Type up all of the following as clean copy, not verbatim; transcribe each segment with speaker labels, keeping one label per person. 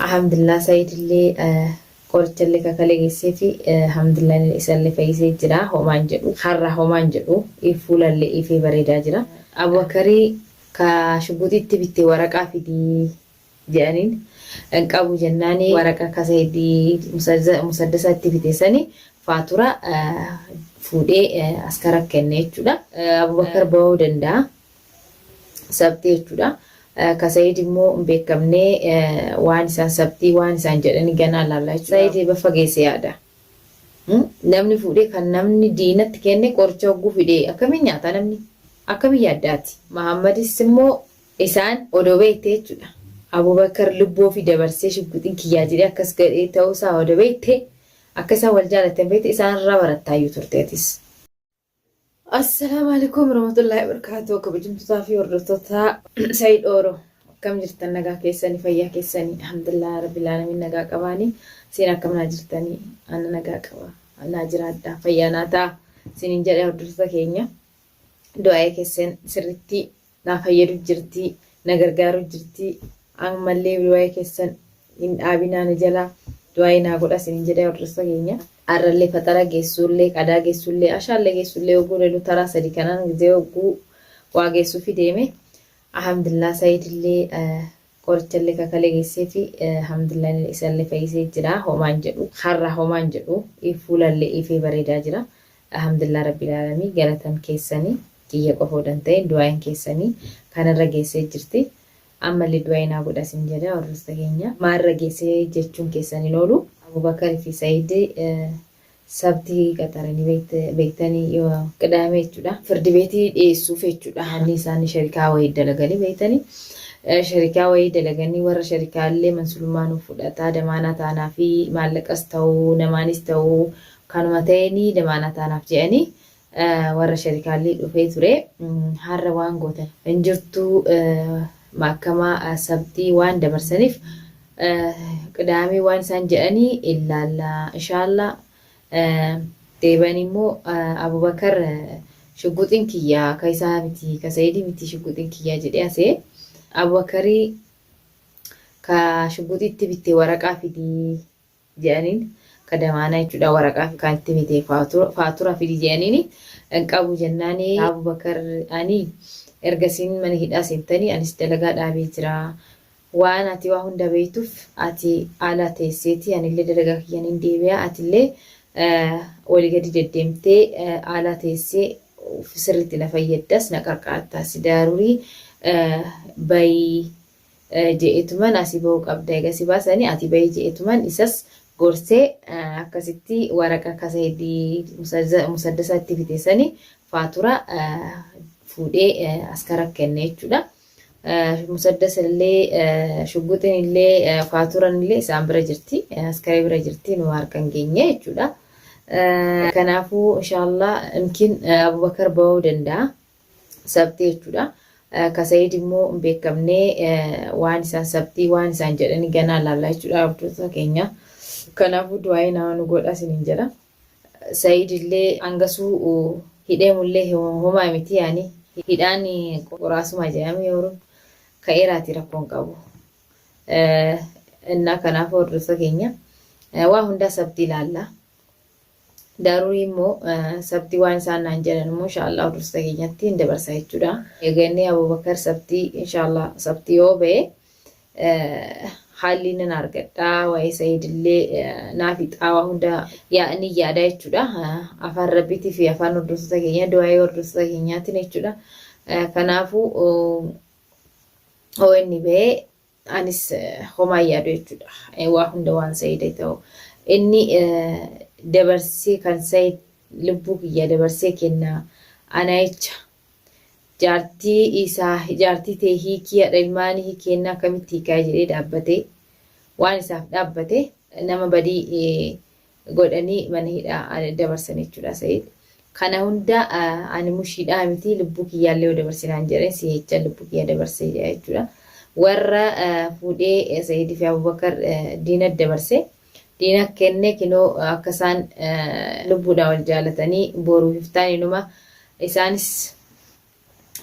Speaker 1: Alhamdulillah Said illee qorichallee kakalee geessee fi alhamdulillah isallee fayyisee jira homaan jedhu har'a homaan jedhu fuulallee ifee bareedaa jira. Abubakarii ka shuguxitti bitte waraqaa fidii jedhaniin hin qabu jennaani waraqaa ka Said musaddasa itti bite sani faatura fuudhee askara kenne jechuudha. Abubakar bahuu danda'a. Sabtii jechuudha. Ka Said immoo hin beekamne waan isaan sabtii waan isaan jedhanii ganaa laalla jechuudha. Said eeba fageesse yaada. Namni fuudhee kan namni diinatti kenne qoricha hogguu fidee akkamiin nyaata namni? Akkamiin yaaddaati? Mahammadis immoo isaan odoo beekte jechuudha. Abubakar lubbuu ofii dabarsee shugguxiin kiyyaa jedhee akkas gadhee ta'uu isaa odoo beekte akka isaan wal jaalatan beekte isaan irraa barattaayyuu turte atis. Assalaamu alaikum warahmatullahi wabarakatuh. Kabajamtootaa fi hordoftoota Said Oro. Akkam jirtan nagaa keessanii fayyaa keessanii alhamdulillah rabbil alamin nagaa qabaanii siin akkam naa jirtanii ana nagaa qaba naa jiraadha fayyaa naa ta'a siinin jedhe hordoftoota keenya du'aa'ee keessan sirritti naa fayyadu jirti na gargaaru jirti ammallee du'aa'ee keessan hin dhaabinaa na jalaa du'aa'ee naa godha isiniin jedhee hordoftoota keenya. Arrallee faxara geessuullee qadaa geessuullee ashaallee geessuullee hogguu lelu taraa sadi kanaan gizee hogguu waa geessuufi deeme alhamdulillah Said illee qorichallee kakalee geessee fi alhamdulillah isallee fayyisee jira homaan jedhu har'a homaan jedhu fuulallee ifee bareedaa jira alhamdulillah rabbil aalamiin galatan keessanii kiyya qofa odoo hin ta'in du'aa'iin keessanii kanarra geessee jirti. Ammallee du'aa'ii naa godha isin jedha hordoftoota keenya. Maalirra geessee jechuun keessan hin oolu. Abubakar fi Sa'iid sabtii qaxaranii beektanii yoo qidaamee jechuudha. Firdi beetii dhiyeessuuf jechuudha. Haalli isaanii sharikaa wayii dalaganii beektanii. Sharikaa wayii dalaganii warra sharikaallee mansulummaa nuuf fudhataa damaanaa taanaa fi maallaqas ta'uu namaanis ta'uu kanuma ta'eenii damaanaa taanaaf jedhanii warra sharikaallee dhufee ture. Har'a waan gootan hin jirtu maakkamaa sabtii waan dabarsaniif qidaamee waan isaan jedhanii illaalla inshaalla. Deebi'anii immoo Abubakar shugguxiin kiyya ka isaa miti ka Sa'iidii miti shugguxiin kiyya jedhee asee Abubakarii ka shugguxiitti bitte waraqaa fidii jedhaniin ka damaanaa jechuudha waraqaa kan itti bite faatura fidi jedhaniin hin qabu jennaani Abubakar ani ergasiin mana hidhaa seentanii anis dalagaa dhaabee jira waan ati waa hunda beeytuuf ati ala teesseeti anillee dalagaa kiyyan hin deebi'a atillee walii gadi deddeemtee ala teessee sirriitti na fayyaddas na qarqaarta si daarurii bayii je'eetuman asii bahuu qabda eega si baasanii ati bahi je'eetuman isas gorsee akkasitti waraqa kasaidii musaddasa itti fite sani faatura fuudhee askara kenne jechuudha. Musaddasa illee shugguxiin illee faaturan illee isaan bira jirti askara bira jirti nu harka hin geenye jechuudha. Kanaafuu inshaallah imkin Abubakar bahuu danda'a. Sabtii jechuudha. Ka Said immoo hin beekamne waan isaan sabtii waan isaan jedhanii ganaa laalla jechuudha hordoftoota keenya. Kanaafuu du'aa'ii nama nu godha isiniin jedha. Said illee hangasuu hidheemullee homaa miti yaani hidhaan qoraasuma jedhame yeroo ka'eeraati rakkoon qabu. Innaa kanaafuu hordoftoota keenya waa hundaa sabtii laalla. Daruurii immoo sabtii waan isaan naan jedhan immoo inshaallah hordoftoota keenyatti hin dabarsa jechuudha. Eegannee Abubakar sabtii inshaallah sabtii yoo ba'e haalli nan argadha waa'ee Sa'iid illee naa fixaa waa hunda ni yaada jechuudha. Afaan Rabbiitii fi afaan hordoftoota keenyaa du'aa'ii hordoftoota keenyaatiin jechuudha. Kanaafuu hoo inni ba'e anis homaa hin yaadu jechuudha. Waa hunda waan Sa'iid ta'u. Inni dabarsee kan Sa'iid lubbuu kiyya dabarsee kenna. Ana jecha jaartii isaa jaartii tee hiikii haadha ilmaanii hiikeenna akkamitti hiikaa jedhee dhaabbate waan isaaf dhaabbate nama badii godhanii mana hidhaa dabarsan jechuudha Sa'iid. Kana hunda ani mushiidhaa miti lubbuu kiyyaallee yoo dabarsinaan jedhan si jecha lubbuu kiyya dabarsee jedha jechuudha. Warra fuudhee Sa'iid fi Abubakar diina dabarse. Diina kenne kinoo akka isaan lubbuudhaan wal jaalatanii boruuf iftaan inuma isaanis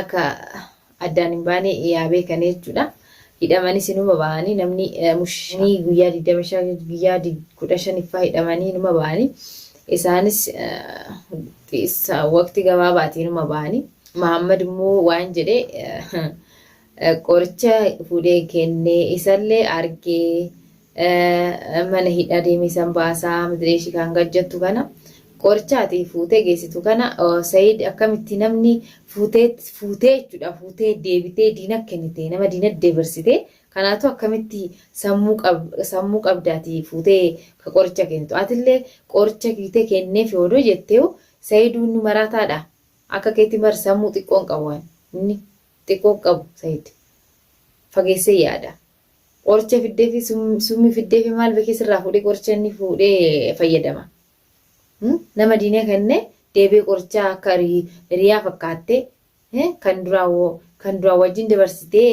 Speaker 1: akka addaan hin baane yaa beekan jechuudha. Hidhamanis inuma bahanii namni mushnii guyyaa 25 guyyaa 15ffaa hidhamanii inuma bahanii isaanis waqti gabaabaati inuma bahanii. Mahammad immoo waan jedhe qoricha fuudhee kennee isallee argee mana hidhaa deemee san baasaa mitireeshii kan gajjattu kana qoricha ati fuutee geessitu kana Sayid akkamitti namni fuutee fuutee jechuudha fuutee deebitee diina kennite nama diina dabarsite kanaatu akkamitti sammuu qab sammuu qabdaati fuutee ka qoricha kennitu atillee qoricha bitee kenneef odoo jetteewu Sayiduu inni maraataadha akka keetti bar sammuu xiqqoon qabu waan inni xiqqoon qabu Sayid fageessee yaada. Qoricha fiddeefi summii fiddeefi maal bekee sirraa fuudhee qoricha inni fuudhee fayyadama. Nama diinee kenne deebi'ee qorichaa akka hiriyaa fakkaattee kan duraa kan duraa wajjin dabarsitee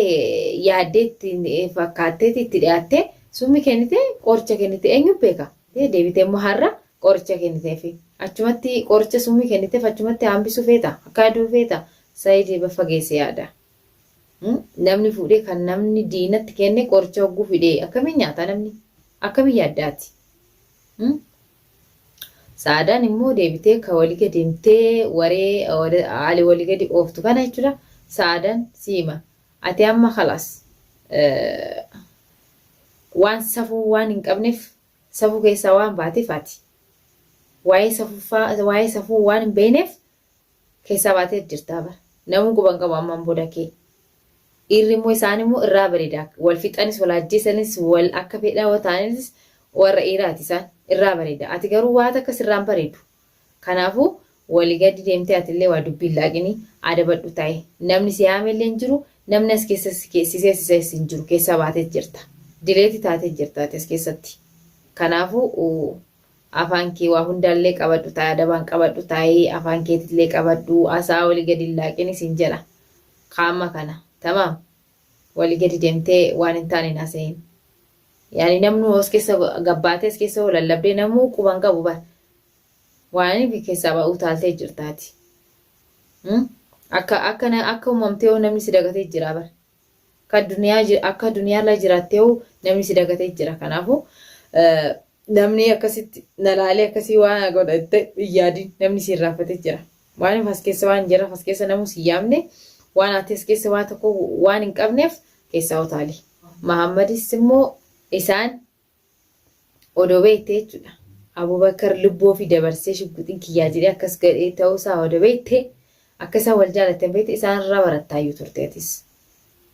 Speaker 1: yaaddee itti fakkaatteeti itti dhiyaattee summii kennite qoricha kennite eenyu beeka. Deebitee immoo har'a qoricha kenniteefi. Achumatti qoricha summii kenniteef achumatti hambisuu feeta akka aduu feeta Sayid fageesse yaada. Namni fuudhee kan namni diinatti kenne qoricha hogguu fidee akkamiin nyaata namni? Akkamiin yaaddaati? Saadaan immoo deebitee ka walii gadi deemtee waree ali walii gadi ooftu kana jechuudha. Saadaan siima. Ati amma kalaas waan safuu waan hin qabneef safuu keessaa waan baateef ati waa'ee safuffaa waa'ee safuu waan hin beekneef Keessaa baatee jirtaa bar. Namuu quba hin qabu ammaan booda kee. Dhiirri immoo isaan immoo irraa bareeda. Wal fixanis wal ajjeesanis wal akka fedhaa yoo ta'anis warra dhiiraati isaan irraa bareeda. Ati garuu waa takka sirraa hin bareedu. Kanaafuu walii gadi deemtee atillee waa dubbii hin laaqini adabadhu ta'i. Namni si yaamellee hin jiru namni as keessa si seesises hin jiru keessaa baatee jirta. Dileeti taatee jirta ati as keessatti. Kanaafuu Afaan kee waa hundaallee qabadhu taa'e adabaan qabadhu taa'ee afaan keetillee qabadhu haasa'aa walii gadi hin laaqini siin jedha kaamma kana tamaam walii gadi deemtee waan hin taane hin haasa'in yaani namnu as keessa gabbaatee as keessa hoo lallabdee namuu quba hin qabu bar waan keessaa ba'uu taaltee jirtaati akka akka akka uumamtee hoo namni si dagatee jira bar akka duniyaa akka duniyaarra jiraattee hoo namni si dagatee jira kanaafuu Namni akkasitti na laalee akkasii waan na godha jettee hin yaadin namni si irraanfatee jira. Waan as keessa waan jira as keessa namuu si yaamne waan ati as keessa waa tokko waan hin qabneef keessaa utaali. Mahammadis immoo isaan odoo beekte jechuudha. Abubakar lubbuu ofii dabarsee shugguxiin kiyyaa jedhee akkas godhee ta'uu isaa odoo beekte akka isaan wal jaalatan beekte isaan irraa barattaayyuu turte atis.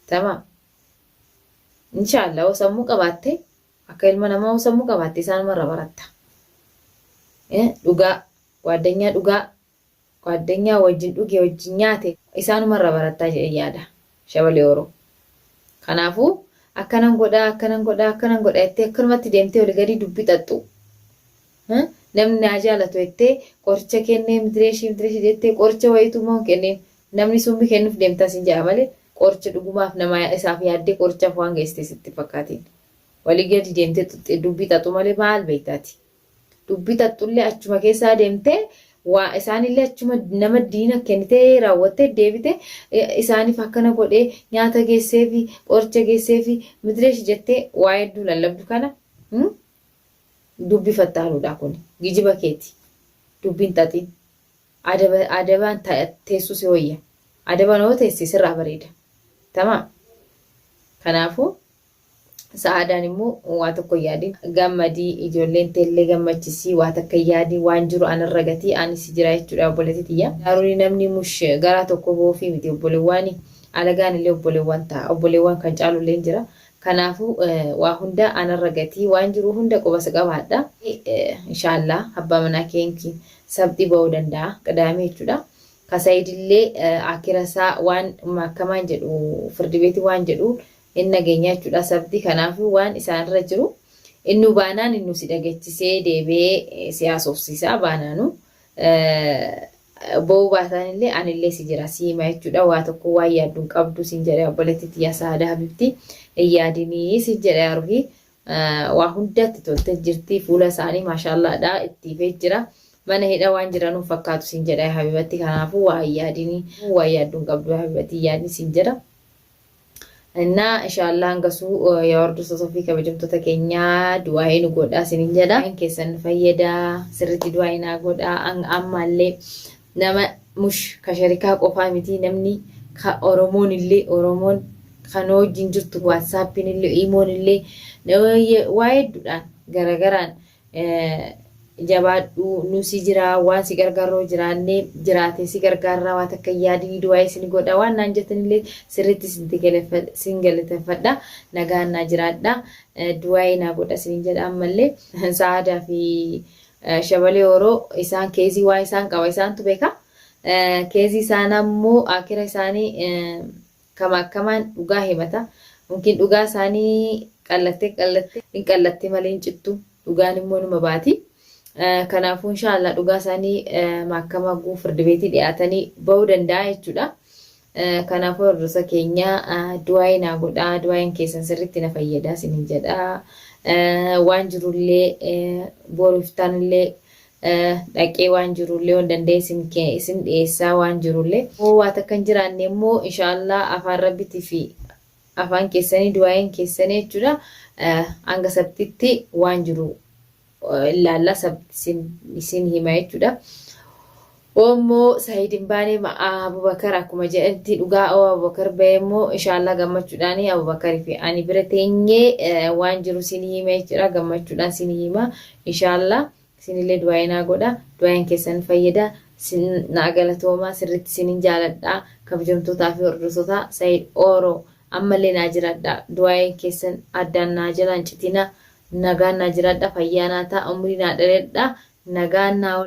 Speaker 1: Tamaam. Inshaallah yoo sammuu qabaatte Akka ilma namaa hoo sammuu qabaatte isaanumarra baratta. Dhugaa waaddanyaa dhugaa waaddanyaa wajjin dhuge wajjin nyaate isaanumarra barattaa jedhee yaada shabalee oro. Kanaafuu akkanan godhaa akkanan godhaa akkanan godha jettee akkanumatti deemtee olii gadi dubbi xaxxu. Namni naa jaalatu jettee qoricha kennee mitireeshii mitireeshii jettee qoricha wayiitu immoo hin kenneen namni summi kennuuf deemtaa sin jedha malee qoricha dhugumaaf nama isaaf yaaddee qorichaaf waan geessite sitti fakkaatiin. Walii gadi deemtee xuxxee dubbii xaxu malee maal beekta ati? Dubbii xaxxullee achuma keessaa deemtee waa isaanillee achuma nama diina kennitee raawwattee deebite isaaniif akkana godhee nyaata geesseefi qoricha geesseefi mitireeshi jettee waa hedduu lallabdu kana dubbi fattaaluudha kun gijiba keeti dubbiin xaxiin adaba adabaan teessuu si wayya adabaan yoo teesse sirraa bareeda tamaam kanaafuu Sa'aadaan immoo waa tokko hin yaadin. Gammadii ijoolleen teellee gammachisii waa takka hin yaadin waan jiru anarra gatii ani si jira jechuudha obboleetti tiyya. Gaaruni namni mush garaa tokko boofii miti obbolewwaani alagaan illee obbolewwan ta'a obbolewwan kan caalu illee jira. Kanaafuu waa hunda anarra gatii waan jiru hunda quba si qabaadha. Inshaallah abbaa manaa keenki sabxii ba'uu danda'a qidaamee jechuudha. Ka sayidillee akira isaa waan maakkamaan jedhu firdi beetii waan jedhu hin nageenya jechuudha sabti kanaafuu waan isaanirra jiru innuu baanaan innuu si dhagechisee deebi'ee si haasofsiisa baanaanu ba'uu baataan illee anillee si jira si hima jechuudha waa tokko waan yaaddu hin qabdu sin jedhe obboleetti tiyya saada habibti hin yaadinii sin jedhe aruhi waa hundatti tolte jirti fuula isaanii maashaallaadha itti ifee jira mana hidha waan jiranuu fakkaatu sin jedha habibatti kanaafuu waa hin yaadinii waa yaaddu hin qabdu habibatti yaadni sin jedha. Innaa inshaallah hangasuu yaa hordoftoota fi kabajamtoota keenyaa du'aa'ii nu godhaa isiniin jedha. Keessan nu fayyada sirriitti du'aa'ii naa godhaa ammaallee nama mush ka sharikaa qofaa miti namni ka Oromoon illee Oromoon kan wajjin jirtu waatsaappiin illee imoon illee waa hedduudhaan garagaraan Jabaadhu nu si jira waan si gargaarroo jiraannee jiraate si gargaarraa waa takka hin yaadini du'aa isin godha waan naan jettanillee sirriitti sin galateeffadha nagaan naa jiraadha du'aa naa godha isin jedha ammallee sa'aadaa fi shabalee oroo isaan keezii waa isaan qaba isaantu beeka keezii isaan ammoo akira isaanii kama akkamaan dhugaa himata mumkin dhugaa isaanii qallattee qallattee hin qallattee malee hin cittu dhugaan immoo numa baati. Kanaafuu inshaallah dhugaa isaanii mahakama guu firdi beetii dhiyaatanii ba'uu danda'a jechuudha. Kanaafuu hordoftoota keenya du'aa'ii naa godhaa du'aa'iin keessan sirriitti na fayyada isiniin jedha. Waan jirullee boru iftaanillee dhaqee waan jirullee waan danda'e isin dhiyeessaa waan jirullee. Waa takka hin jiraanne immoo inshaallah afaan rabbitii fi afaan keessanii du'aa'iin keessanii jechuudha hanga sabtitti waan jiru ilaalla sabti isin hima jechuudha. Oommoo Saayid hin baane Abubakar akkuma jedhanitti dhugaa oo Abubakar ba'e immoo inshaallah gammachuudhaan Abubakar fi ani bira teenyee waan jiru isin hima jechuudha gammachuudhaan isin hima inshaallah isinillee du'aa'ii naa godha du'aa'iin keessan fayyada naa galatoomaa sirriitti isinin jaaladha kabajamtootaa fi hordoftoota Saayid Oro ammallee naa jiraadha du'aa'iin keessan addaan naa jalaan citina nagaan naa jiraadha fayyaa naa ta'a umrii naa dheeradha nagaan naa.